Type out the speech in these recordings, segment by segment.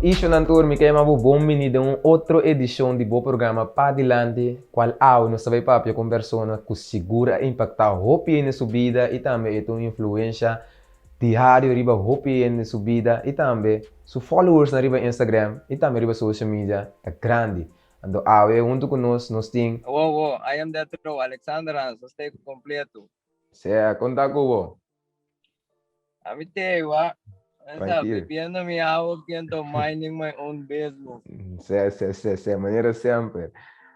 Ishonan tur, mi ke yama bo bon bini den un otro edishon di bo programa Padilanti, kual awe nos ta bai papia ku un persona ku sigur a impaktá hopi hende su bida i tambe e ta un influensha diario riba hopi hende su bida i tambe su followersnan riba Instagram i tambe riba social media ta grandi. Anto awe huntu ku nos, nos tin. Wo wo, I am that row, Alexander Hans, nos ta kompleto. Sea, kon ta ku bo? Ami te wa. Esa, Tranquilo. bebiendo mi agua, kiento minding my own business. Se, se, se, se, manera semper.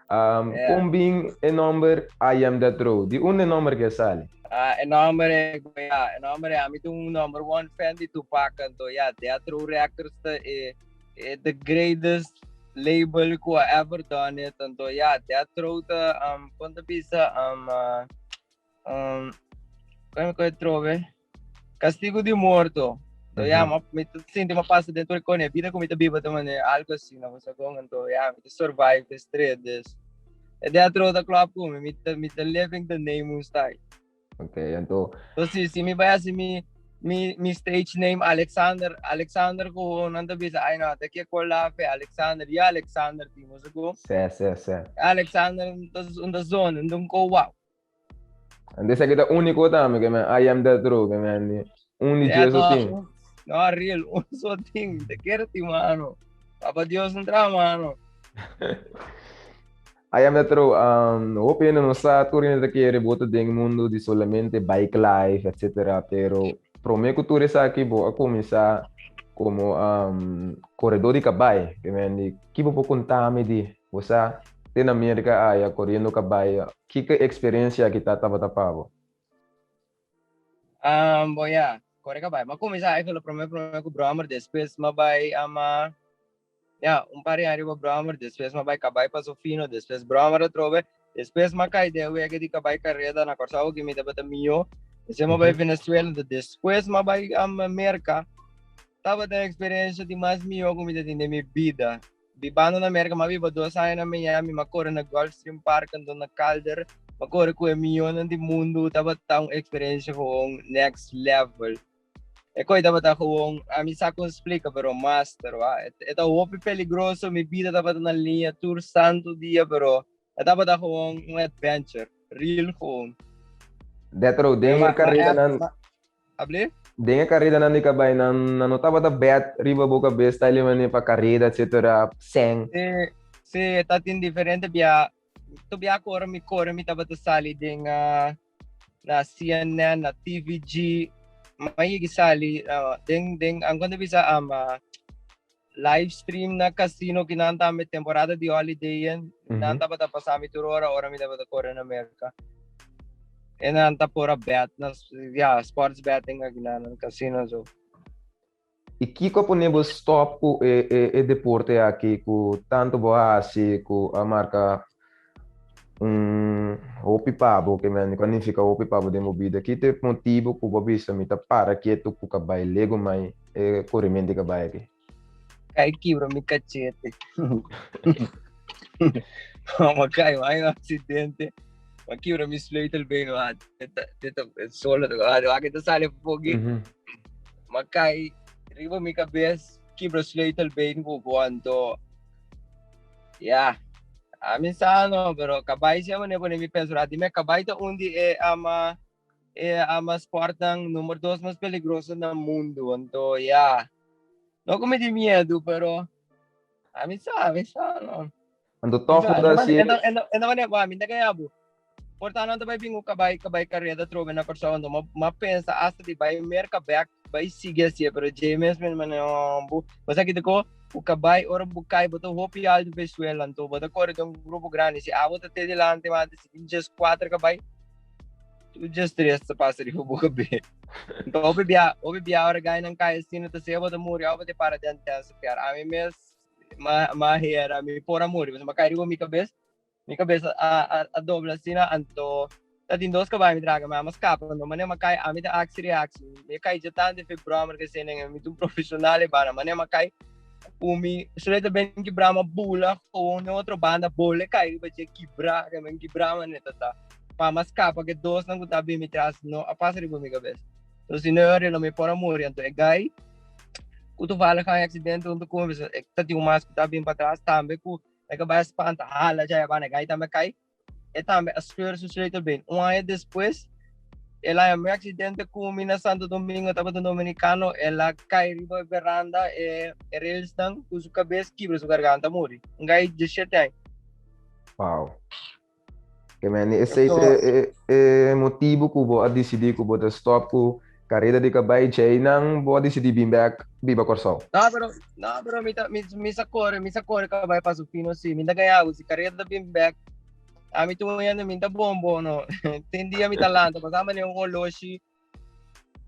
Um, Yeah. Kon bin e nomber I am that road? Di unda e nomber ke sali? Ah, e nomber e, ja, e nomber e, ami ta un number one fan di Tupac, anto ja, Death Row Records ta e, e the greatest label ku a ever done it, anto ja, Death Row ta, um, kon ta bisa, um, uh, Um, kon ko trove? Castigo di morto. Então, ja, ma mi ta sinti ma pasa dentro de kone vida ku mi ta biba ta mane algo asina, no sa kon, anto ja, mi ta survive the straight dus. E dentro da klop ku mi, mi ta mi ta living the name un style. Ok, anto Então, si si mi bai hasi mi mi mi stage name Alexander, Alexander ku nan ta bisa, ai no, te ke kola fe Alexander, ja Alexander ti, no sa kon. Se, se, se. Alexander un ta zona, un ko wow. Antes esaki ta único tambe, ke men I am that road, ke men un di Yeah, Jesu no, tin. no, real, un so ting. Te quiero ti, mano. Papa Dios entra, mano. I am that road. Um, hopi hende no sa, tur hende ta kere bo ta den mundo di solamente bike life, etc. Pero prome ku tur esaki bo a kuminsá komo um, koredó di kabai. Ke men di, ki bo por kontami di bo sa te na Merka aya koriendo kabai? Kiko e eksperensia aki ta tabata pa bo? Um, bon ya, kore kabai. M'a kuminsá eigenlijk promé promé ku brommer, despues m'a bai ama ya, un par di aña riba brommer, despues m'a bai kabai paso fino, despues brommer atrobe, despues m'a kai den wega di kabai kareda na Kòrsou ku mi tabata mihó, despues m'a bai Venezuela, despues m'a bai ama Merka. Tabata un eksperensia di mas mihó ku mi ta tin den mi bida. Bibando na Merka, m'a biba 2 aña na Miami, m'a kore na Gulfstream Park, anto na Calder, m'a kore ku e mihónan di mundu, tabata un eksperensia gewoon next level. E koi tabata gewoon, ami sa kon splika, pero master, wa. E ta hopi peligroso, mi bida tabata na liña tur santo dia, pero e tabata gewoon un adventure, real gewoon. Death Row, den e karedanan Able? Den e karedanan di kabai nan nan no tabata bet riba bo kabes ta mane pa kareda etcetera sèn. Si, si, e ta tin diferente bia. Tu bia ku ora mi kore mi tabata sali den uh, na CNN, na TVG. Ma yegi sali uh, den den ankonde bisa ama live stream na casino ki nan tambe temporada di Holiday Inn. Nan tabata pasa mi tur ora ora mi tabata kore na Merka. E nan ta pora bet na ya sports betting aki na nan casino so. I kiko a pone bo stop ku e e e deporte aki ku tantu bo a hasi ku a marka un hopi pa bo ke men ku a nifiká hopi pa bo den bo bida? Ki ta e motibu ku bo a bisa mi ta para ketu ku kabai lego mai e korementu di kabai aki? Kai kibra mi kachete. Ma kai mai un aksidente. Ma kibra mi sleutelbeen wa. Dit solo wa ke ta sali fogi. Ma kai riba mi kabes kibra sleutelbeen ku anto ya. Ami sa no, pero kabai siya mane pone mi pensa di me kabai ta un di e ama e ama sportnan number 2 mas peligroso na mundo. Anto ya. No ku mi tin miedu, pero ami sa no. Anto tòg bo ta hasi. Enta mane wa mi ta kaya bo. Por ta nan ta bai bin ku kabai kabai kareda trobe na Kòrsou anto ma ma pensa asta di bai Merka bèk bai sigui hasié pero dje mes mi mane bu bo sa kiko ku kabai ora bo kai bo ta hopi altu pa e suela anto bo ta kore den un grupo grandi si abo ta te dilanti mante si tin djes kuater kabai tur djes tres ta pasa riba bo kabes anto hopi bia hopi bia ora gainan kai asina ta sea bo ta muri òf bo ta para den intensive care ami mes ma ma hera mi por a muri pasobra mi a kai riba mi kabes Mi cabeza a, a, a dobla asina, anto ta tin dos caballo mi draga, ma ama scapa, no mane ma kai, ami ta actie reactie. Mi kai ja tanto fe brommer ke senen, mi tu profesional e bana, mane ma kai umi sleutel ben kibra ma bula gewoon den otro banda bole kai riba dje kibra, ke men kibra mane ta ta. Pa ma scapa ke dos nan ku ta bin mi tras no a pasa riba mi cabeza. So si no ori lo mi por a muri, anto e guy. Ku toevallig a accidente huntu ku mi, e ta tin un mas ku ta bin patras tambe ku e ka bai spanta hala dja banda gai tambe kai. E tambe a scheur su sleutelbeen. Un aña despues el a mi accidente ku mi na Santo Domingo, tabata un dominicano, el a kai riba e veranda e railsnan ku su kabes kibra su garganta muri. Un gai 17 aña. Wow. Ke men esei te e motibu ku bo a disidí ku bo ta stòp ku kareda di kabai djeinan bo a disidí bin bèk biba Kòrsou? No, pero no, pero mi ta mi mi sa kore, mi sa kore kabai paso fino si. Mi ta gaña ku si kareda ta bin bèk, ami tur hende mi ta bon bon no. Tin dia mi ta lanta, pasá manera un oloshi,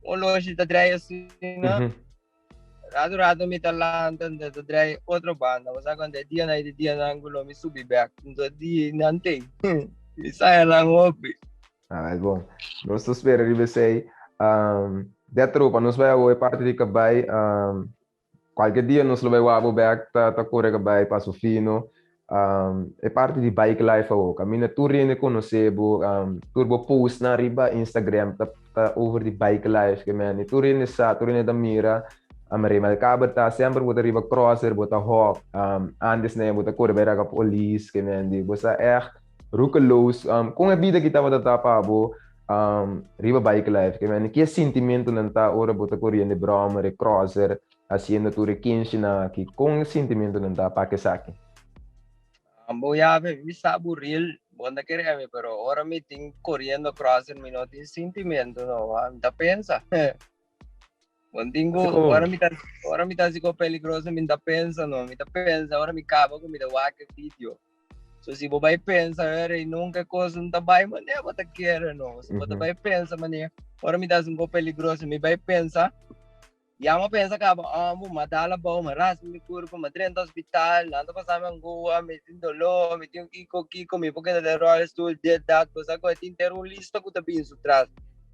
oloshi ta draai asina. Rato rato mi ta lanta, mi ta draai otro banda. Bo sa cuando e dia na e dia nan ku lo mi subi back. Nto di nan tei. Mi saya nan hopi. Ah, bon. Nos ta spera riba esei. Um, Detro, pa nos bai awo e parti di kabai, um, kualke dia nos lo bai wak bo bek ta, ta kore kabai paso fino. Um, e parti di bike life awo, kaminda tur hende konosé bo, um, tur bo postnan riba Instagram ta ta over di bike life ke men tur hende sa tur hende ta mira um, remarkabel ta semper bo ta riba crosser bo ta hop um, antes ne bo ta kore bai raka polis ke men di bo sa echt roekeloos um, kon e bida ki tabata ta pa bo um, riba bike life ke men ki e sintimento nan ta ora bo ta koriendo e brommer e crosser haciendo tur e kenshi nan aki kon e sintimento nan ta pa esaki? Bo ya mi sa bo real, bo no ta kere mi, pero ora mi tin corriendo crosser mi no tin sentimiento no, mi ta pensa. Bo tin ku, ora mi ta, ora mi ta hasi ko peligroso mi ta pensa no, mi ta pensa ora mi kaba ku mi ta wak e video. So si bo bai pensa ere nunca kos no ta bai manera bo ta kere no. Si bo ta bai pensa manera ora mi ta hasi un ko peligroso mi bai pensa. Ya mi a pensa kaba, oh, bo m'a dal abou, m'a raspa mi kurpa, m'a drenta hospital, nan ta pasa mi angoa, mi tin doló, mi tin kiko, kiko, mi por keda den rolstoel, dit, dat, bo sa ku e tin ter un lista ku ta bin su tras.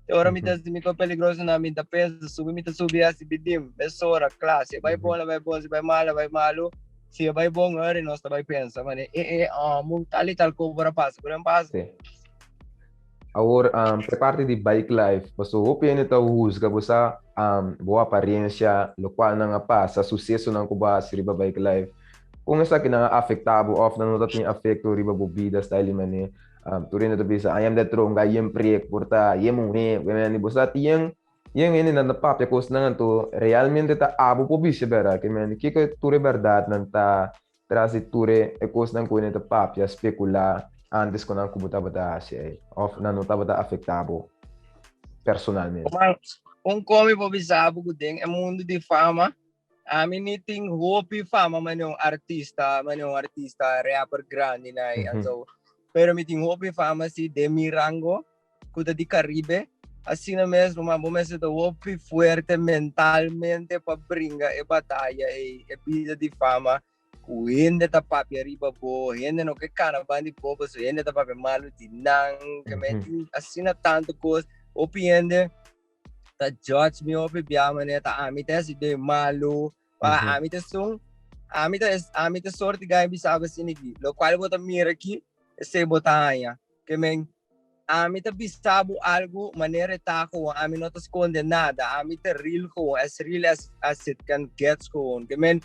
Te ora mi ta hasi mi kos peligroso nan mi ta pensa, subi mi ta subi hasi bidim, mesora, kla, si e bai bon a bai bon, si e bai mal a bai malu, si e bai bon ora nos ta bai pensa, mane, e e, oh, tal i tal kos por a pasa, por a pasa. Sí. Awor, um, e parti di bike life, paso hopi hende ta huzga bo sa um, bo apariencia, locual nan a pasa, sucesonan cu bo a haci riba bike life. Con esaki nan a afecta bo of nan no ta tin afecto riba bo bida, style y mane? Um, tur hende ta bisa, I am that tronga, yen priek, por ta, yen muhe, bo sa yen, yen hende nan ta papia cosnan anto realmente ta abo por bisa berdad. Ke men, kiko tur e berdad nan ta Tras di tur e kosnan ku hende ta papia, spekulá, ántes ku nan ku bo tabata hasi ei, òf nan no tabata afektá bo personalmente. Oman, un komi por bisa bo ku den e mundu di fama, ami ni tin hopi fama manera un artista, manera un artista rapper grandi na ei, anto, pero mi tin hopi fama si den mi rango. ku ta di Caribe. Asina mes, ruman, bo mester ta hopi fuerte mentalmente pa bringa e bataya ei, e bida di fama ku hende ta papia riba bo, hende no ke kana ban di bo, pasobra hende ta papia malu di nan, ke men tin asina tantu kos, hopi hende ta judge mi hopi bia manera ta ami ta hasi den malu, pa ami ta esun, ami ta ami ta sorti gai bisa bo asina aki, lokual bo ta mira aki, esei bo ta haña, ke men Ami ta bisa bo algu manera e ta gewoon, ami no ta skonde nada, ami ta real gewoon, as real as, as it can get gewoon. Ke men,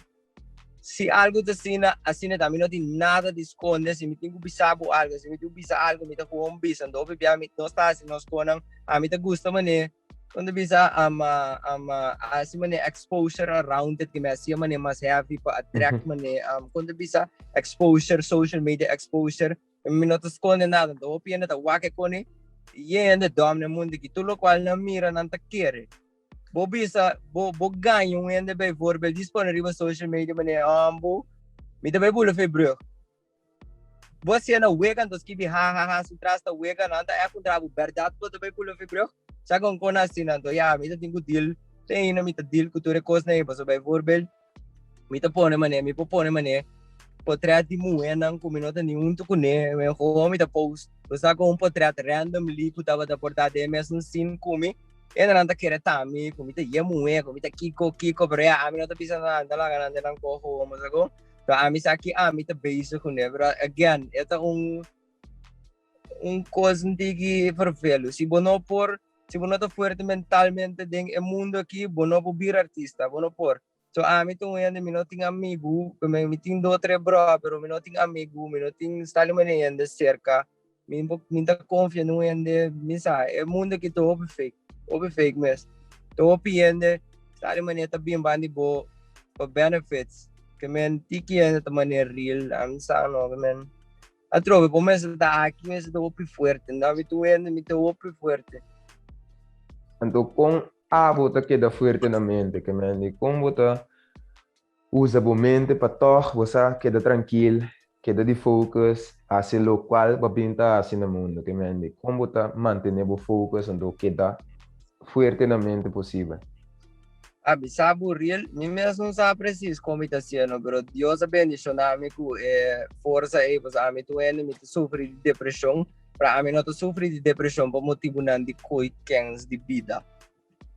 si algu ta asina, asina ta, ami no tin nada di skonde, si mi tin ku bisa bo algu, si mi tin ku bisa algu, mi ta gewoon bisa. Anto hopi bia mi nos ta hasi nos konan, ami ta gusta manera, kon ta bisa, ama, ama, hasi manera exposure around it, ke mi hasié manera mas heavy pa attract manera, kon ta bisa, exposure, social media exposure. Mi no ta skonde nada, anto hopi hende ta wak e koni i e hende dòm na e mundu aki. Tur lokual nan mira nan ta kere. Bo bisa, bo bo gaña un hende bijvoorbeeld dis pone riba social media manera ambu mi ta bai bula for e brug. Bo hasié na wega anto skibi ha ha ha su tras ta wega nan ta èk kontra bo bèrdat bo ta bai bula for e brug? Sa kon kon asina anto ya mi ta tin ku deal te ainda mi ta deal ku tur e kosnan ei pasobra bijvoorbeeld Mi ta pone mané, mi por pone mané potret di muhénan ku mi no ta ni huntu kuné, mi gewoon mi ta post. Bo sa ku un potret randomly ku tabata por ta den e mesun scene ku mi, hende nan ta kere ta mi, ku mi ta ye muhé, ku mi ta kiko kiko, pero ya ami no ta bisa nada, mi ta laga nan den nan koho gewoon, bo sa ku? Pero ami sa ki ami ta bezig kuné, pero again, e ta un un kos un tiki vervelu. Si bo no por, si bo no ta fuerte mentalmente den e mundo aki, bo no por bira artista, bo no por. So ami ta un hende mi no tin amigu, mi tin dos tres bro, pero mi no tin amigu, mi no tin stali mane hende cerca. Mi mi ta confia nun hende, mi sa, e mundo aki ta hopi fake, hopi fake mes. Ta hopi hende stali mane ta bin bandi bo pa benefits. Ke men tiki hende ta mane real, ami sa no, ke men atrobe bo mester ta aki, mester ta hopi fuerte. Nda mi tur hende mi ta hopi fuerte. Anto kon abo ta keda fuerte na mente? Ke men di kon bo ta usa bo mente pa tòg bo sa keda trankil, keda di focus, hasi lokual bo a bin ta hasi na mundu. Ke men di kon bo ta mantené bo focus anto keda fuerte na mente posibel? A bisa bo real, mi mes no sa precies kon mi ta hasiendo, pero Dios a bendishoná mi ku e forsa ei, pasobra ami tur hende mi ta sufri di depreshon, pero ami no ta sufri di depreshon pa motibunan di koi kens di bida.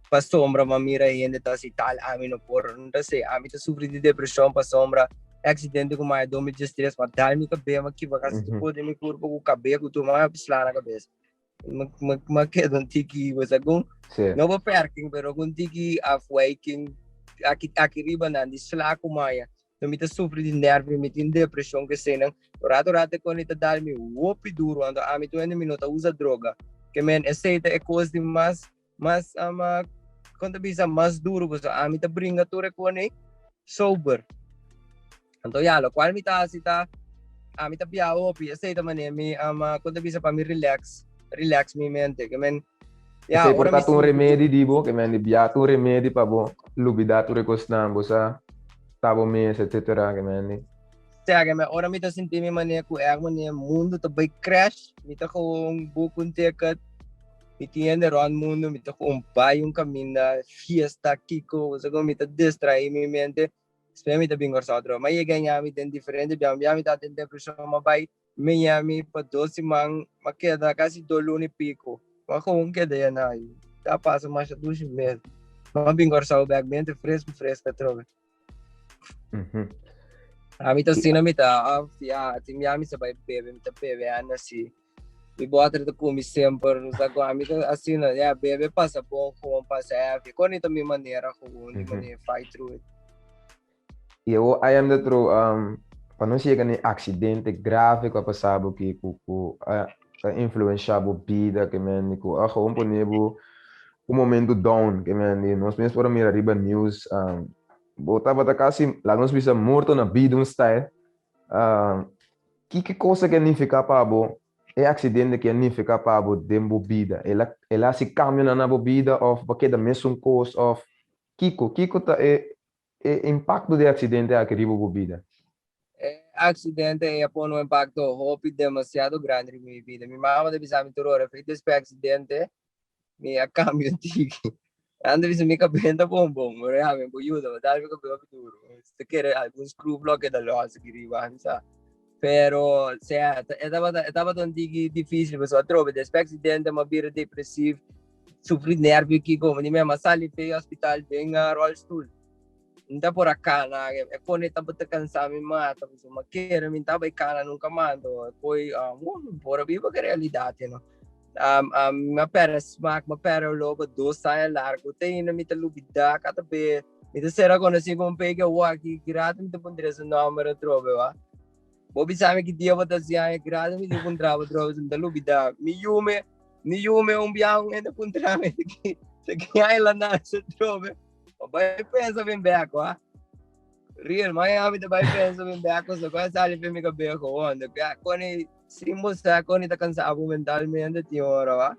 Pasobra mi a mira hende ta hasi tal, ami no por, no ta asei. Ami ta sufri di depreshon pasobra e aksidente ku mi a 2013 mi a dal mi kabes, mi a kibra kasi tur kos den mi kurpo ku kabes ku tur, mi a sla na kabes. Ma keda un tiki, pues algun, no beperking, pero un tiki afwijking aki, aki riba nan, di sla ku maya. No mi ta sufri di nervio, mi tin depreshon ke senan. Rato rato kon ta dal mi hopi duro, anto ami tu hende mi no ta usa droga. Ke men esei ta e kos di mas, mas ama, kon ta bisa, mas duro, pues ami ta bringa tur e kon ei sober. Anto ya, lokual mi ta hasi ta, ami ta bia hopi, esei ta manera mi ama, kon ta bisa pa mi relax, relax mi mente. Ke men, ya, Esei por ta un remedi di bo, ke men di bia ta un remedi pa bo lubida tur e kosnan, bo sa ta bo mes, etcetera, ke men di. Sea, ke men, ora mi ta sinti mi manera ku erg manera mundu ta bai crash, mi ta gewoon boek un ticket, mi tin hende rond mundu, mi ta gewoon bai un kaminda, fiesta, kiko, bo sa kon mi ta distraí mi mente. Despues mi ta bin Kòrsou atrobe. Mi a yega Miami den diferente biaha. Un biaha mi tabata den depreshon, mi a bai Miami pa dos siman, mi a keda kasi dos luna i piko. Mi a gewoon keda yena ayi. Ta pasa masha dushi mes. Mi a bin Kòrsou bèk mente fresku fresku atrobe. Ami ta asina mi ta, ya, tin biaha mi sa bai bebe, mi ta bebe anda si. Mi boter ta kumi semper, sa ku ami ta asina, ya bebe pasa bon, gewoon pasa heavy. Kon ta mi manera gewoon, di manera fight through it. I awor I am the true, pa nos yega na e aksidente grave ku a pasa bo ki ku ku a influensha bo bida ke men ku a gewoon pone bo un momento down ke men di nos mes por a mira riba news bo tabata kasi laga nos bisa morto na bida un style. Kiko cosa ke nifiká pa bo e aksidente ke a nifiká pa bo den bo bida? El a el a hasi kambionan na bo bida òf bo a keda mesun kos òf kiko? Kiko ta e e impakto di e aksidente aki riba bo bida? E aksidente ei a pone un impakto hopi demasiado grandi riba mi bida. Mi mama ta bisa mi tur ora, despues di e aksidente Mi a cambia un tiki. Antes bisa mi cabeza bon bon, pero ya mi ayuda, maar dal mi cabeza duro. Se kere algún screw block da los aquí riba, sa. Pero, o sea, estaba estaba un tiki difícil, pues atrobe, después accidente, ma bira depressivo, sufri nervio aquí, como ni me ma sali pe hospital, den a rolstoel. Nta por a cana, e pone tabata cansa mi mata, pues ma kere mi ntaba e cana nunca mando, poi um, por a biba que realidad, you know. Um, um, mi a perde smaak, mi a perde olor pa dos aña largo. Te ainda mi ta lubida cada be. Mi ta sera conocí con un peke waki, grato mi ta pondre su nomber atrobe, wa. Bo bisa mi ki dia bo ta hasi aña, grato mi ta puntra bo atrobe, mi ta lubida. Mi yume, mi yume un biaha un hende puntra mi ki, se ki aña la nace atrobe. Bo bai pensa ben bek, wa. Real, Miami ta bai pensa ben bek, so kwa sali pe mi cabeza gewoon. Koni Sin bo sa kon ta kansa bo mentalmente tin ora wa.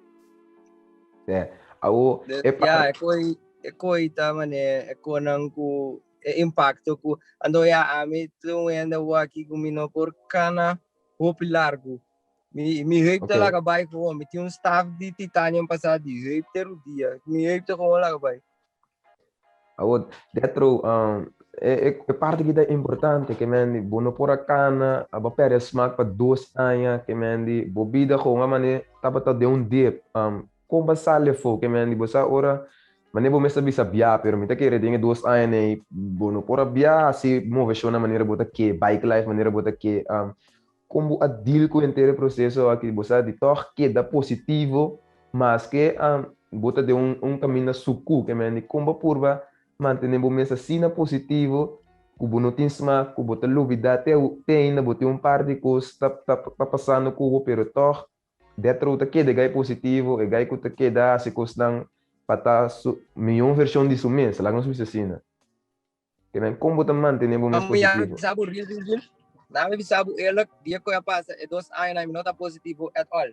Yeah. Awo, e pa... Ya, e koi, e koi ta mane, e konan ku e impacto ku ando ya ami tu hende waki ku mi no por kana hopi largu. Mi mi heup ta laga bai gewoon. Mi tin un staf di titanium pasá di heup te rudia. Mi heup ta gewoon laga bai. Awor, detro, um, e, e, e parte ki ta importante, ke men di, bo no por a kana, a bo perde smaak pa dos aña, ke men di, bo bida gewoon a mane tabata den un dip. Um, kon ba sali afó, ke men di, bo sa ora, mane bo mes a bisa bia, pero mi ta kere den e dos aña nei, bo no por a bia hasi moveshon na manera bo ta ke, bike life manera bo ta ke. Um, kon bo a deal ku henter e proseso aki, bo sa di tòg keda positivo, Maske bo ta den un kaminda suku, ke men di kon bo purba mantené bo mes asina positivo ku bo no tin smak, ku bo ta lubidá te te ainda bo tin un par di kos ta ta ta pasando ku bo, pero tòg Detro ta keda e gai positivo, e gai ku ta keda hasi kosnan pa ta su mihó vershon di su mes, laga nos bisa asina. Ke men kon bo ta mantené bo mes Amo ya positivo? bisa bo real real real. Na mi bisa bo eerlijk, dia ku a pasa e 2 añanan mi no ta positivo at all.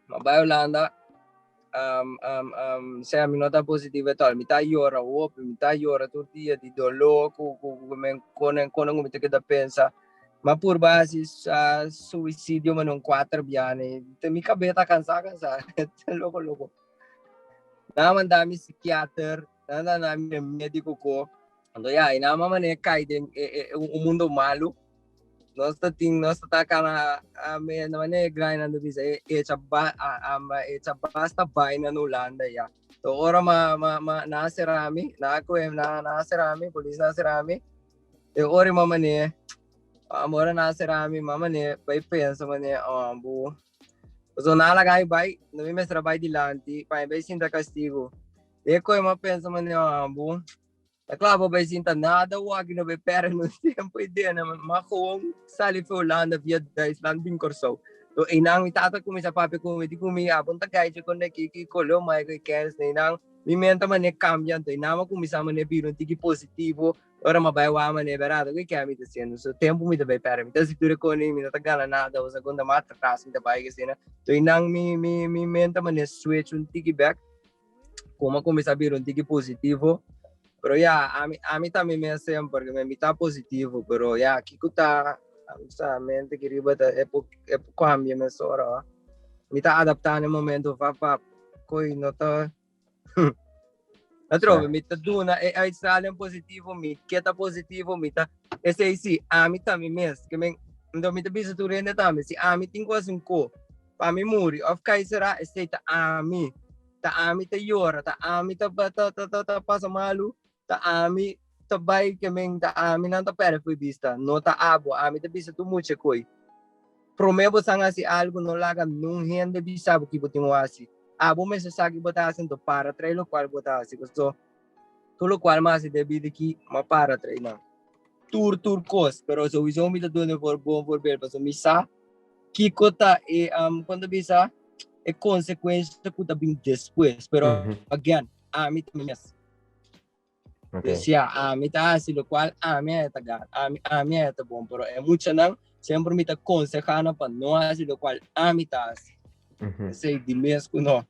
Ma bai Hulanda, sea mi no ta positivo at all. Mi ta yora hopi, mi ta yora tur dia di doló ku men konen konen ku mi ta keda pensa. Ma purba hasi suicidio manera un kuater biaha. Mi kabes ta kansa kansa. Loko loko. Nan a manda mi psikiater, nan a manda mi médiko ko. Anto ya, i nan a manera kai den un mundo malu. Nos ta tin, nos ta kana me na manera grai nan ta bisa echa ba echa basta vaina na Hulanda ya. To ora ma ma ma na sera mi, na koe na na sera mi, polis na sera mi. E ora ma mane amora na sera mi, ma mane bai pensa mane oh bu. So na laga mi bai, no mi mester bai dilanti, pa mi bai sinta castigo. E koe ma pensa mane oh bu. Ta klaar bo bai sinta nada wak no bai perde nos tempo i dena ma gewoon sali for Hulanda via Duitsland bin Kòrsou. So einan mi tata kuminsá papia ku mi di ku mi abon ta gaicha kon aki ki kolo mai ku e kens einan mi mente mane kambia anto einan mi a kuminsá mane bira un tiki positivo ora mi a bai wak mane bèrdat ku ke mi ta hasiendo so tempu mi ta bai perde mi ta hasi tur e kos mi no ta gana nada osea kon ta mas atras mi ta bai asina so einan mi mi mi mente mane switch un tiki bèk. Como a cuminsa bira un tiki positivo. Pero ya, ami, ami tambe me semper, que mi ta positivo, pero ya, kiko ta, sa, mente que riba ta, e po, e po cambia me sora. Mi ta adapta na momento, va, va, koi no ta, Atrobe, mi ta duna e uitstraling positivo, mi ke ta positivo, mi ta, esei si, ami tambe mes, ke men, ndo mi ta bisa tur hende tambe, si ami tin ku hasi un ko, pa mi muri of kai será, esei ta ami. Ta ami ta yora, ta ami ta ta ta ta, ta pasa malu, ta ami ta bai ke men, ta ami nan ta perde fo'i bista, no ta abo, ami ta bisa tur mucha koi. Prome bo san hasi algu, no laga nun hende bisa bo ki bo tin ku hasi. Abo mester sa ki bo ta hasi, anto para trae lokual bo ta hasi. Pasobra tur lokual mi hasi den bida aki, mi a para trae nan. Tur tur kos, pero souiso mi ta duna e bon voorbeeld, pasobra mi sa kiko ta e um, kon ta bisa e konsekuensia ku ta bin despues. Pero again, ami ta mi mes. Dus ya, ami ta hasi lokual ami a ta gana, ami a ta bon, pero e muchanan semper mi ta konsehá nan pa no hasi lokual ami ta hasi. Esei di mes ku no.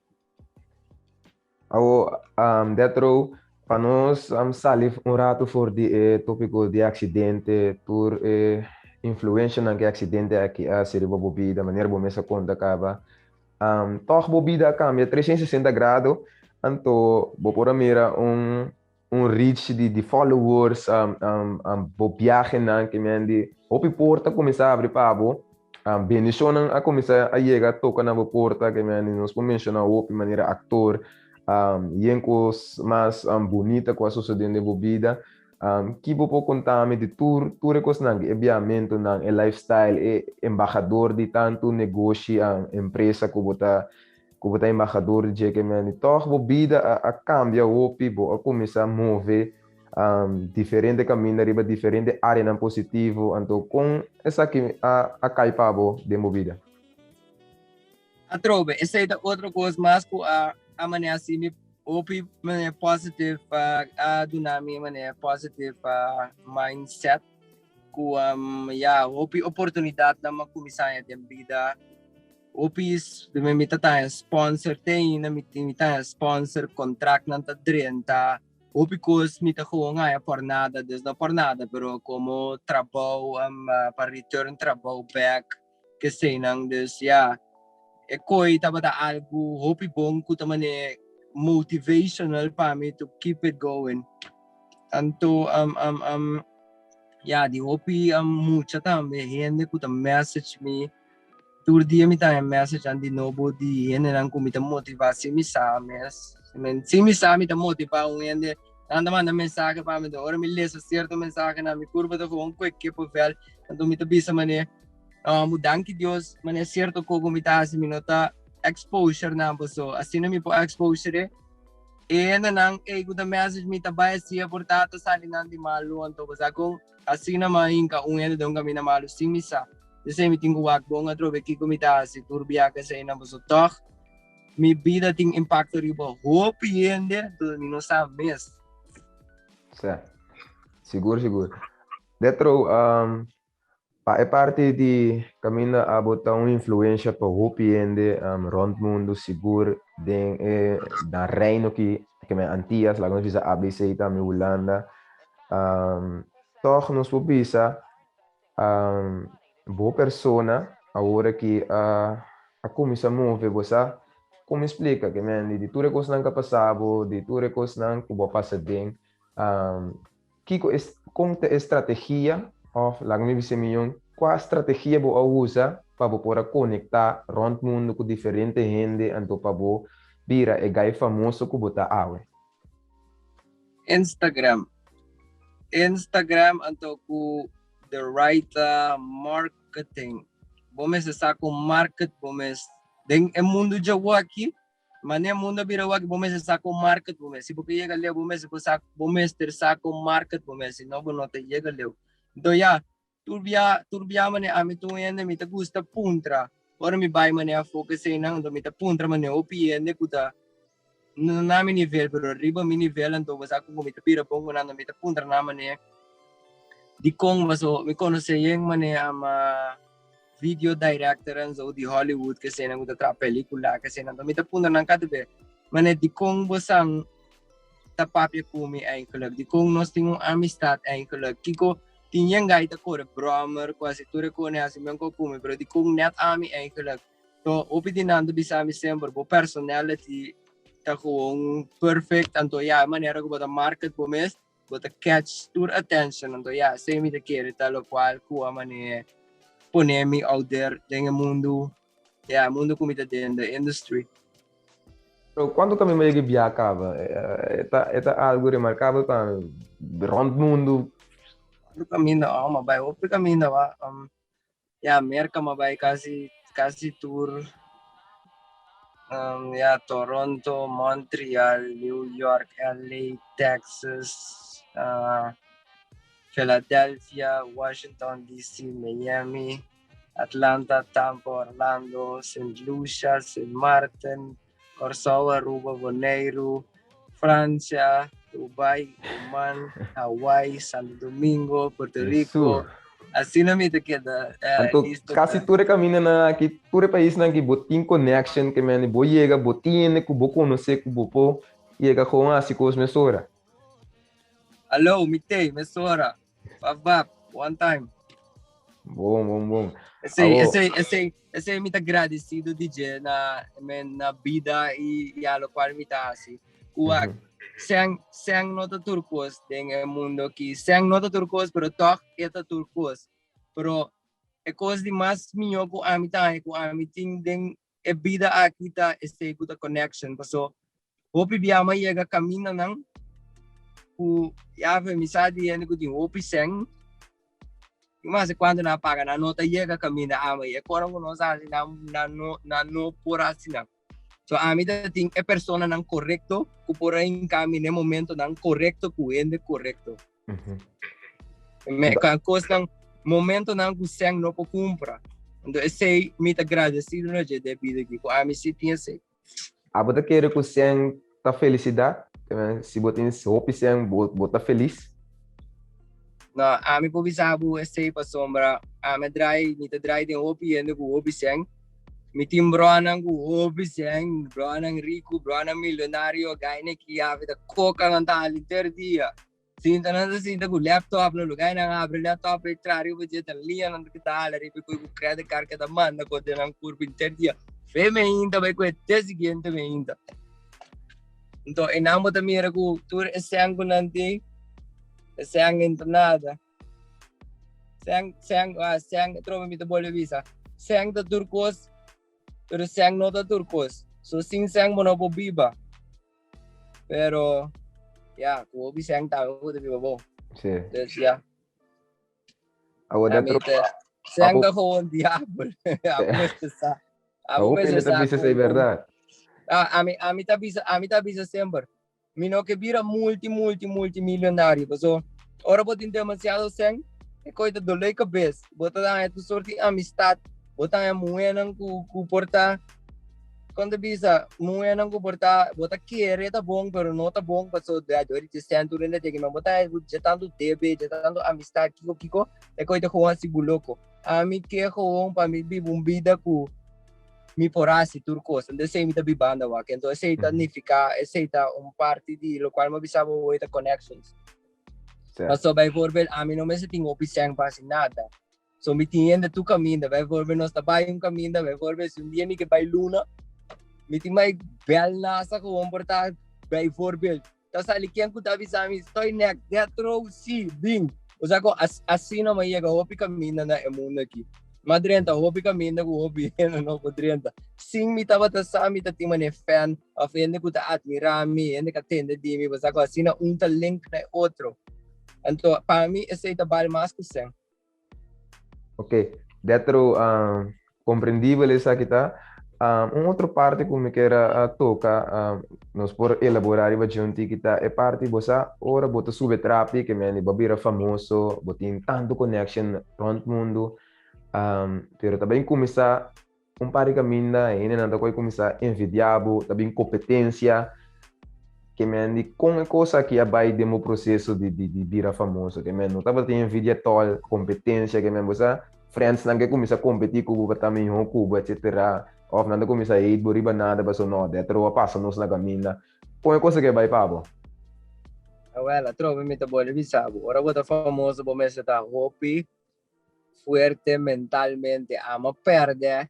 Awo, Detro, pa nos sali un rato for di e tópiko di aksidente, tur e influenshanan ku e aksidente aki a hasi riba bo bida, manera bo mes a konta kaba, tòg bo bida a kambia 360 grado, anto bo por a mira un un reach di di followers, bo biahenan ke men di hopi porta kuminsá abri pa bo, bendishonnan a kuminsá a yega toka na bo porta ke men di nos por menshoná hopi manera aktor, yen kos mas bunita ku a sosodé den bo bida. Ki bo por konta mi di tur tur e kosnan, e biahamentunan, e lifestyle, e embahador di tantu negoshi, empresa ku bo ta ku bo ta embahador di dje ke mende tòg bo bida a a kambia hopi, bo a kuminsá move diferente kaminda riba diferente áreanan positivo, anto kon esaki a a kai pa bo den bo bida? Atrobe, esei ta otro kos mas ku a a manera hasi mi hopi manera positive a duna mi manera positive mindset ku ya hopi oportunidatnan mi a kuminsá haña den bida. Hopi mi ta taña sponsor te ainda mi mi taña sponsor contractnan ta drenta hopi cos mi ta gewoon haña por nada dus no por nada pero como trabou pa return trabou back keseinan dus ya e koe tabata algo hopi bon ku ta mane motivational pa mi to keep it going anto ya di hopi mucha tambe hende ku ta message mi. Tur dia mi ta haña messagenan di nobo di hendenan ku mi ta motivá sin mi sa mes. Sin mi sa mi ta motivá un hende. Nan ta manda mensahe pa mi. Ora mi lesa sierto mensahenan mi kurpa ta gewoon kue kippenvel. Anto mi ta bisa manera, mu danki Dios manera sierto kos ku mi ta hasi mi no ta exposure nan paso asina mi por exposure. E hendenan ei ku ta message mi ta bai asia por ta ta sali nan di malu anto bo sa kon asina mi a hinka un hende den un kaminda malu sin mi sa. Esei mi tin ku wak bon atrobe kiko mi ta hasi tur biaha eseinan paso tòg mi bida tin impakto riba hopi hende entonces mi no sa mes. Sa. Sigur sigur. Detro Pa e parti di kaminda abo ta un influensha pa hopi hende rònt mundu, sigur den e nan reino ki ke men Antias, laga nos bisa ABC tambe Hulanda. Tòg nos por bisa bo persona awor aki a kuminsá move, bo sa kon mi splika ke men di tur e kosnan ku a pasa bo, di tur e kosnan ku bo a pasa den. Kiko es kon ta e strategia òf laga mi bisa miyon kua strategia bo a usa pa bo por a konektá rònt mundu ku diferente hende anto pa bo bira e gai famoso ku bo ta awe? Instagram. Instagram anto ku the right marketing. Bo mester sa kon market bo mes den e mundu djawoki. Mane mundo a bira wak, bo mester sa kon market bo mes. Si bo ke yega leu, bo mester por sa, bo mester sa kon market bo mes, si no bo no ta yega leu. Enton ya, tur bia, tur bia mane ami ta un hende mi ta gusta puntra. Ora mi bai mane afó ku eseinan, enton mi ta puntra mane hopi hende ku ta no na mi nivel, pero riba mi nivel, enton bo sa kon mi ta bira bon ku nan, enton mi ta puntra nan mane dikon paso mi konosé yen mane ama video director en zo di Hollywood ke eseinan ku ta traha pelikula ke eseinan. Enton mi ta puntra nan kada be, mane dikon bosan ta papia ku mi eigenlijk? Dikon nos tin un amistat eigenlijk? Kiko tin yen gai ta kore bròmer ku hasi tur e kos hasi men ku mi, pero dikon nèt ami eigenlijk? So hopi di nan ta bisa mi semper bo personality ta gewoon perfect, anto ya e manera ku bo ta market bo mes Bo ta catch tur attention, anto ya, esei mi ta kere ta locual cu a mane pone mi out there den e mundu, ya, e mundu cu mi ta den, the industry. Pero cuanto ta mi maya ki bia caba? E ta, e ta algo remarcabel pa mi, rond mundu. Cuanto caminda? Oh, m'a bai hopi caminda, wa. Ya, Merca m'a bai casi, casi tur. Um, ya, Toronto, Montreal, New York, LA, Texas, uh, Philadelphia, Washington DC, Miami, Atlanta, Tampa, Orlando, St. Lucia, St. Martin, Kòrsou, Aruba, Boneiru, Francia, Dubai, Oman, Hawaii, Santo Domingo, Puerto Rico. Asina mi ta keda eh, Anto, listo. Kasi tur e kamindanan aki, tur e paisnan aki, bo tin connection ke mende bo yega, bo tin hende ku bo konosé ku bo por yega gewoon hasi kos mesora. Alo, mi tei, mesora. Bap, bap, one time. Bon, bon, bon. Esei, esei, esei, esei mi ta agradecido di dje na, men, na bida y ya lo cual mi ta hasi. Kuak, mm -hmm. sen, sen no ta tur kos den e mundo ki. Sen no ta tur kos, pero toch e ta tur kos. Pero e kos di mas miyo ku ami ta haña, ku ami tin den e bida aki ta esei ku ta connection. Paso hopi bia mi a yega kamindanan ku ya fe mi sa di hende ku tin hopi sèn i mas kuantu nan a paga nan no ta yega kaminda ami e kora ku nos hasi nan nan no nan no por hasi nan. So ami ta tin e personanan korekto ku por a hinka mi na e momentonan korekto ku hende korekto. Me ka kosnan momentonan ku sèn no por kumpra. Enton esei mi ta gradesido na dje den bida aki ku ami si tin esei. Abo ta kere ku sèn ta felisidat? Si bo tin hopi sèn, bo ta felis? No, ami por bisa bo esei pasobra ami a drai, mi ta drai den hopi hende ku hopi sèn. Mi tin bronan ku hopi sèn, bronan riku, bronan milionario, gaine ki yabi ta koka nan ta hali ter dia. Sinta nan ta sinta ku laptop na lugar nan abri laptop e tra riba dje ta lia nan ta hala riba ku ku credit card ke ta manda ku den nan kurpo inter dia. Fe me inta bai ku e te siguiente me inta. Enton e nan bo ta mira ku tur e sèn ku nan tin, e sèn no ta nada. Sèn, sèn, ah, sèn, trobe mi ta bolbe bisa. Sèn ta tur kos, pero sèn no ta tur kos. So sin sèn bo no por biba. Pero, ya, ku hopi sèn tambe bo ta biba bon. Sí. Dus ya. Awor dat Sèn ta gewoon diabel. Abo mester sa. Abo mester sa. Bisa sei verdad. Ah, ami, ami ta bisa, ami ta bisa semper. Mi no ke bira multi multi multi milionario paso ora bo tin demasiado sèn e koi ta dolé kabes. Bo ta haña tur sorti amistad, bo ta haña muhénan ku ku por ta kon ta bisa muhénan ku por ta bo ta kere ta bon pero no ta bon paso dor di sèn tur hende ta bo ta haña ku dje tantu debe dje tantu amistad kiko kiko e koi ta gewoon hasi bo loko. Ami ke gewoon pa mi biba un bida ku mi por hasi tur kos. Entonces esei mi ta bibando awak. Entonces esei ta nifiká, esei ta un parti di lokual mi a bisa bo awor ta connections. Pasobra bijvoorbeeld ami no mester tin hopi sèn pa hasi nada. So mi tin hende tur kaminda. Bijvoorbeeld nos ta bai un kaminda, bijvoorbeeld si un dia mi ke bai luna, mi tin bai bèl NASA gewoon por ta bijvoorbeeld. Ta sali ken ku ta bisa mi, Estoy nek, death row, si, bin. Osea ku asina mi a yega hopi kaminda na e mundu aki. Mi a drenta hopi kaminda ku hopi hende no por drenta. Sin mi tabata sa mi ta tin manera fan òf hende ku ta atmirá mi, hende ku a tende di mi. Osea ku asina un ta link na e otro. Anto pa mi esei ta bal mas ku sèn. Ok, detro comprendibel esaki ta. Un otro parte ku mi kier a toka, nos por elabora riba dje un tiki ta e parti bo sa ora bo ta sube trapi ke mende bo a bira famoso, bo tin tantu connection rond mundu, pero ta bin kuminsá un par di kaminda hendenan ta koe kuminsá envidiá bo, ta bin kompetensia. Ke men di kon e kos aki a bai den bo proseso di di di bira famoso? Ke men no tabatin envidia tòl, kompetensia, ke men bo sa friendsnan ke kuminsá kompetí ku bo pa ta mihó ku bo etsetera, òf nan ta kuminsá hate bo riba nada pasobra no, dètro a pasa nos na kaminda. Kon e kos aki a bai pa bo? Awèl, atrobe mi ta bolbe bisa bo, ora bo ta famoso bo mester ta hopi fuerte mentalmente. Amo perde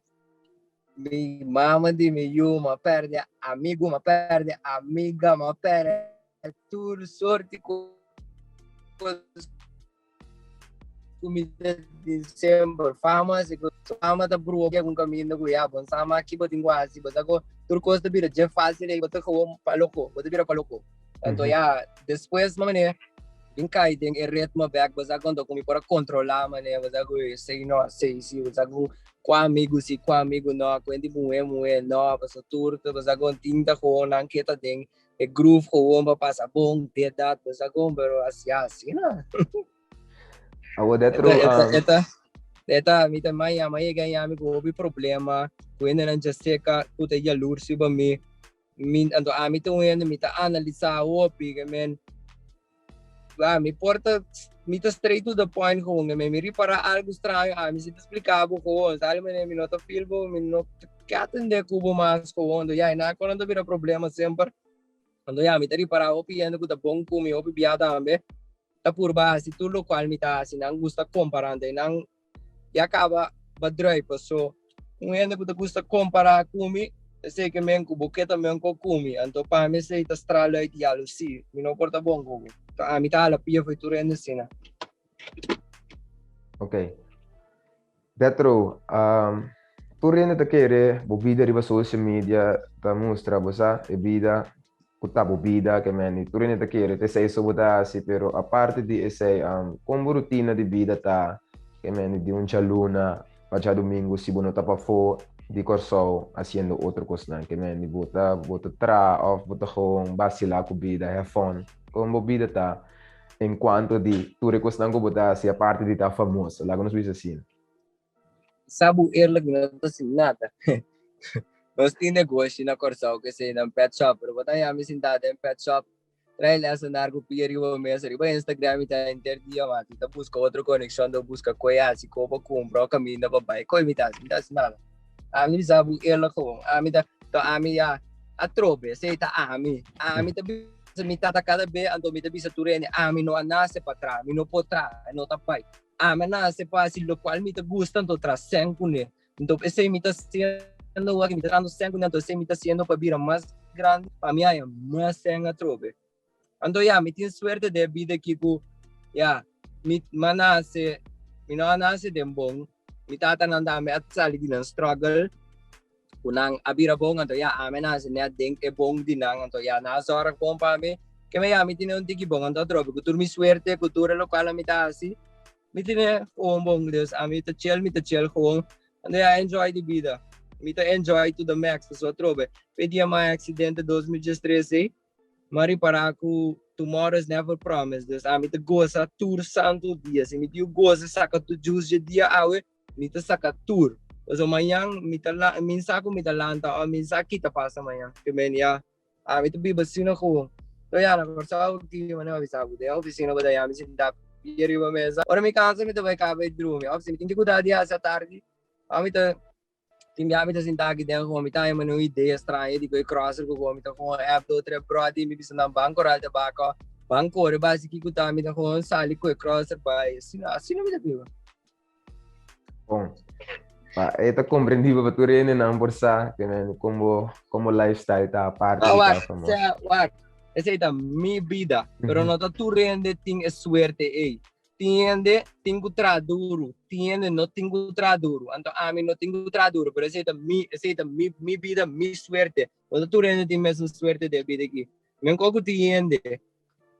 mi mama di mi yu, m'a perde amigu, m'a perde amiga, m'a perde tur sorti kos ku mi ta tin semper. Fama, si ku fama ta brua ku kaminda ku ya bon sama aki bo tin ku hasi, bo sa ku tur kos ta bira dje fácil ei, bo ta gewoon pa loko, bo ta bira pa loko. Anto ya, despues manera bin kai den e ritmo bek, bo sa konto ku mi por a kontrolá manera, bo sa ku esei no, esei si, bo sa ku kua amigu si, kua amigu no, ku hende muhé, muhé no, pasobra tur ta, bo sa kon tin ta gewoon nan ke ta den e groove gewoon pa pasa bon, dit, dat, bo sa kon, pero asina, asina. Awor detro, Eta, eta, eta, mi ta maya, maya yega yami ku hopi problema, ku hendenan dja seka, ku ta yalurs riba mi. Mi, anto ami ta un hende, mi ta analisá hopi, ke men, ah, mi por ta, mi ta straight to the point gewoon, ke men, mi ripará algu straño, ami si ta spliká bo gewoon, sali manera mi no ta feel bo, mi no ke atendé ku bo mas gewoon, anto ya, e nan konan ta bira problema semper, anto ya, mi ta ripará hopi hende ku ta bon ku mi, hopi bia tambe, ta purba hasi tur lokual mi ta hasi, nan gusta kompará, anto e nan ya kaba ba drui paso un hende ku ta gusta kompará ku mi esei ke men ku bo ke ta men ko ku mi anto pa mi esei ta stral uit yalusí mi no por ta bon ku bo to ami ta hala pia for tur hende asina. Ok. Detro, um, tur hende ta kere bo bida riba social media ta mustra bo sa e bida ku ta bo bida ke men tur hende ta kere ta esei so bo ta hasi pero aparte di esei kon bo rutina di bida ta ke men di un djaluna pa djadumingu si bo no ta pafó di Kòrsou hasiendo otro kosnan ke men bo ta bo ta traha òf bo ta gewoon basilá ku bida have fun kon bo bida ta en kuanto di tur e kosnan ku bo ta hasi aparte di ta famoso laga nos bisa asina. Sa bo eerlijk mi no ta sin nada. Nos tin negoshi na Kòrsou ku esei nan pet shop, pero bo ta haña mi sintá den pet shop trae lèsenar ku pia riba mesa. Riba Instagram mi ta henter dia mati ta buska otro konekshon, ta buska koe hasi, koe pa kumpra o kaminda pa bai. Koe mi ta hasi? Mi ta hasi nada. Ami di sa bo eerlijk gewoon. Ami ta, to ami ya atrobe, esei ta ami. Ami ta bisa mi tata kada be, anto mi ta bisa tur hende, ami no a nase pa traha, mi no por traha, no ta bai. Ami a nase pa hasi lokual mi ta gusta, anto traha sèn kuné. Anto esei mi ta hasiendo awor, mi ta trahando sèn kuné, anto esei mi ta hasiendo pa bira mas grandi, pa mi haña mas sèn atrobe. Anto ya, mi tin suerte den e bida aki ku ya, mi a nase, mi no a nase den bon, mi tatanan tambe a sali di nan struggle, ku nan a bira bon, anto ya, ami a nase nèt den e bon di nan, anto ya, nan a sòrg bon pa mi, keme ya, mi tene un tiki bon, anto atrobe ku tur mi suerte, ku tur e lokual mi ta hasi, mi tene gewoon bon, dus ami ta chill, mi ta chill gewoon, anto ya, enjoy di bida, mi ta enjoy to the max, pasobra atrobe, p'e dia mi a accidente 2013 ei. M'a ripará ku tomorrow is never promised, dus ami ta gosa tur santu dia. Si mi tin ku gosa saka tur juice dje dia awe, mi ta saka tur. Pasobra mañan mi ta la, mi sa ku mi ta lanta òf mi sa ki ta pasa mañan. Ke men ya, ami ta biba asina gewoon. So ya, na Kòrsou ki manera mi bisa bo, den ofisina bo ta yami sintá pia riba mesa. Ora mi kansa mi ta bai kaba i drumi. Òf si mi tin ke kuda di hasi atardi, òf mi ta Tin bia mi ta sinta aki den gewoon mi ta haña un idea straño di ku e crosser ku gewoon mi ta gewoon app do tre bròdi mi bisa nan ban koral tabako ban kore basi kiko ta mi ta gewoon sali ku e crosser bai asina asina mi ta biba. Bon, pa e ta komprendibel pa tur hendenan por sa ke men komo komo lifestyle ta aparte Ah, di wak, ta famoso. sea, wak, esei ta mi bida, pero no ta tur hende tin e suerte ei. Tin hende tin ku traha duru, tin hende no tin ku traha duru. Anto ami no tin ku traha duru, pero esei ta mi, esei ta mi, mi bida, mi suerte. No ta tur hende tin mesun suerte den e bida aki. Men kon ku tin hende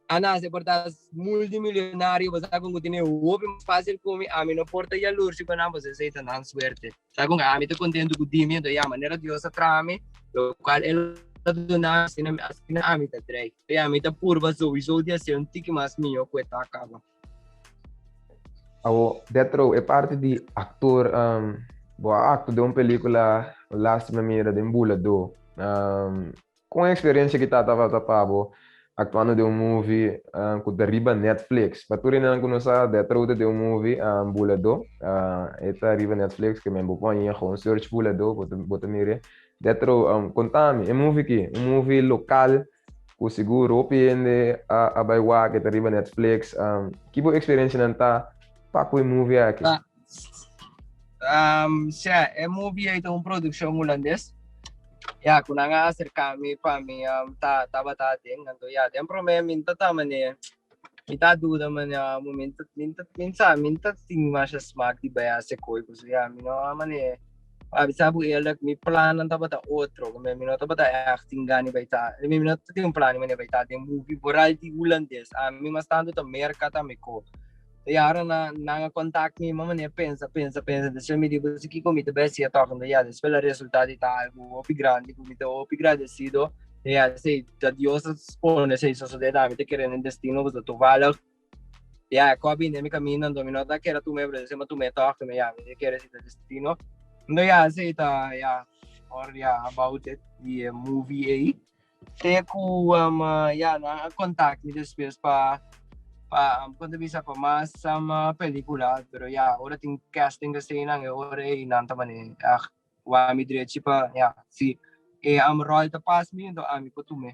a nase por ta multimilionario, bo sa kon ku tene hopi mas fácil ku mi, ami no por ta yalurshi ku nan, pasobra esei ta nan suerte. Sa kon ami ta kontentu ku di mi, anto ya manera Dios a traha mi, lokual el a duna mi, asina, asina ami ta drei. Ya mi ta purba sowieso di hasi un tiki mas mihó ku e ta kaba. Awo, Detro, e parti di aktor, um, bo a aktua den un pelíkula lástima mira den Buladó. Um, kon e eksperensia ki ta tabata pa bo aktuando den un movie um, ku ta riba Netflix? Pa tur hendenan ku no sa, Detro ta den un movie, um, Buladó. Uh, e ta riba Netflix, ke men bo por haña gewoon search Buladó, bo ta, bo ta mir'é. Detro, um, kontami, e movie ki, un movie lokal ku sigur hopi hende a, a bai wak, e ta riba Netflix. Um, ki bo eksperensianan ta pa ku e movie aki? Ah, sea, e movie ei ta un produkshon hulandes. Ya, ku nan a aserká mi pa mi um, ta tabata aden. Anto ya, den promé mi ta ta mane, mi ta duda mane, um, mi ta, mi ta, mi sa, mi ta tin masha smak di bai hasi koi, pasobra ya, mi no a mane, A bisa bo eerlijk, mi plannan tabata otro. Mi no tabata echt tin gana di bai ta. Mi no tin un plan di bai ta den movie, vooral di Hulandes. Ami mas tanto ta Merca ta mi ko. Y ahora na nan a contact mi, mama ne pensa, pensa, pensa. Despues mi di, bo si kiko mi ta bai hacia toch. Entonces ya, despues la resultado di ta algo hopi grandi, ku mi ta hopi gradecido. Y ya, esey, ta Dios a pone esey sosode, ta mi ta kere den destino, pasobra toevallig Ya, ku a bini den mi kaminda, anto mi no ta kere tum'é, pero esei mi a tum'é tòg, mi ya, mi kere si ta destino. Anto ya, esei ta, ya, or ya, about it, di e movie ei. Te ku, um, ya, nan a contact mi despues pa, pa, um, kon ta bisa, pa mas, um, pelikula, pero ya, ora tin casting eseinan, e ora ei nan ta mane, ag, wak mi drechi pa, ya, si e, um, ròl ta pas mi, anto ami por tum'é.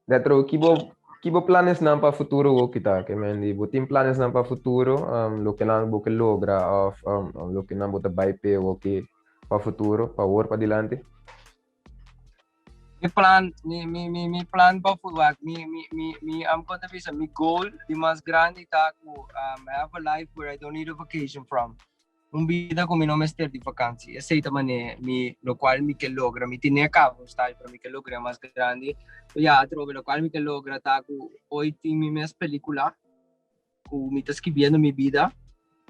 Detro, ki bo, ki bo planesnan pa futuro wo kita? Ke men di, bo tin planesnan pa futuro, um, loke nan bo ke logra of um, um, loke nan bo ta bai pe wo ke pa futuro, pa wor pa dilanti? Mi plan, mi, mi, mi, mi plan pa futuro, mi, mi, mi, mi, am kon ta bisa, mi goal di mas grandi ta ku um, have a life where I don't need a vacation from. Un bida ku mi no mester di vakansi. Esei ta manera mi lokual mi ke logra. Mi tene a kaba un style pero mi ke logr'é mas grandi. Ya atrobe lokual mi ke logra ta ku hoy tin mi mes pelikula ku mi ta skibiendo mi bida.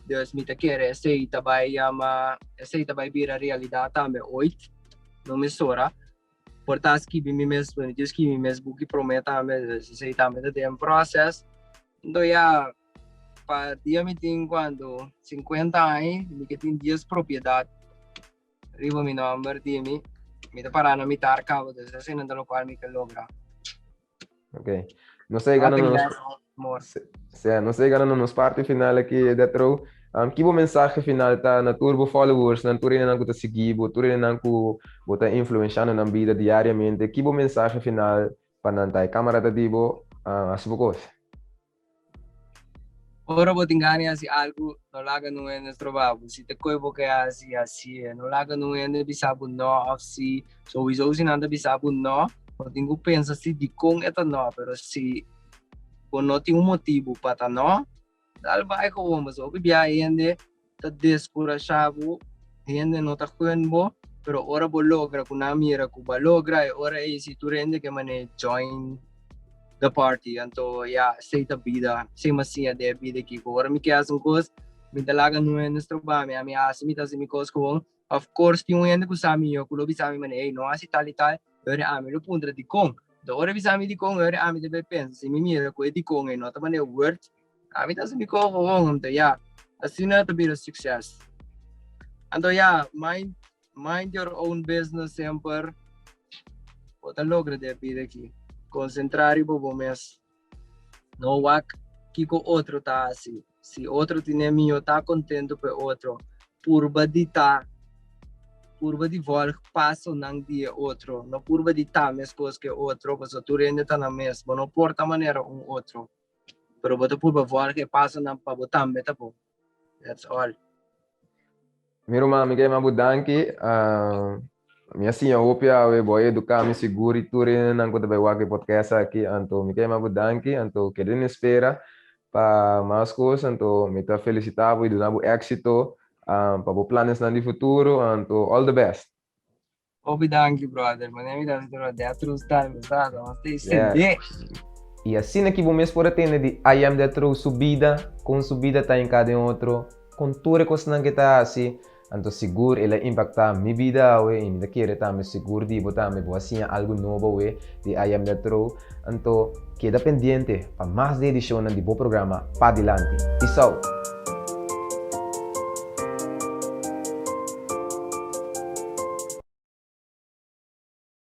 Dus mi ta kere esei ta bai yama esei ta bai bira realidat tambe ooit. No mesora. Por ta skibi mi mes, mi tin skibi mi mes buki promé tambe. Dus esei tambe ta den process. Enton ya pa dia mi tin cuando 50 aña, mi ke tin 10 propiedad riba mi nomber di mi. Mi ta para na mitar cabo, dus asina ta locual mi ke logra. Ok. Nos ta llegando na nos, sea, nos ta llegando na nos parte final aki, Detro. Um, ki bo mensahe final ta na tur bo followers, na tur hendenan ku ta sigui bo, tur hendenan ku bo ta influenciando nan bida diariamente? Ki bo mensahe final pa nan ta e camara ta di bo hasi bo cos. Ora bo tin gana di hasi algu, no laga nun hende stroba bo. Si ta koe bo ke hasi, hasié. No laga nun hende bisa bo no òf si. Souiso si nan ta bisa bo no, bo tin ku pensa si dikon e ta no. Pero si bo no tin un motibu pa ta no, dal bai gewoon. Pasobra hopi bia hende ta deskurashá bo, hende no ta gun bo, pero ora bo logra ku nan mira ku bo a logra, e ora ei si tur hende ke manera join the party. Anto ya, esei ta bida, esei mi a siña den e bida aki, ku ora mi ke hasi un kos, mi ta laga nun hende stroba mi, ami hasi, mi ta hasi mi kos gewoon. Of course tin un hende ku sa mihó ku lo bisa mi manera, ey, no hasi tal i tal, pero ami lo puntra dikon. Anto ora bisa mi dikon ora ami ta bai pensa si mi mira ku e dikon ei no ta manera word, ami ta hasi mi kos gewoon anto ya asina ta bira succes. Anto ya mind mind your own business semper bo ta logra den e bida aki. Konsentrá riba bo mes. No wak kiko otro ta hasi. Si otro tine mihó ta kontentu ku e otro. Purba di ta purba di vòlg pasonan di e otro. No purba di ta meskos ku e otro pasobra tur hende ta nan mes. Bo no por ta manera un otro, pero bo ta purba vòlg e pasonan pa bo tambe ta bon. That's all. Mi ruman, mi ke yama bo danki. Mi a siña hopi awe, bo a eduká mi sigur i tur hendenan ku ta bai wak e podcast aki. Anto mi ke yama bo danki, anto keda den espera pa mas kos. Anto mi ta felisitá bo i duna bo éksito pa bo planesnan di futuro. Anto all the best. Hopi danki brother, manera mi ta hasi tur Death Row style mi sa, nos ta extendé. I asina ki bo mes por a tende di I Am Death Row su bida, kon su bida ta hinká den otro, kon tur e kosnan ke ta hasi, anto sigur el a impaktá mi bida awe i mi ta kere tambe sigur di bo tambe bo a siña algu nobo awe di I Am Death Row. Anto keda pendiente pa mas di edishonnan di bo programa Padilanti. Peace out!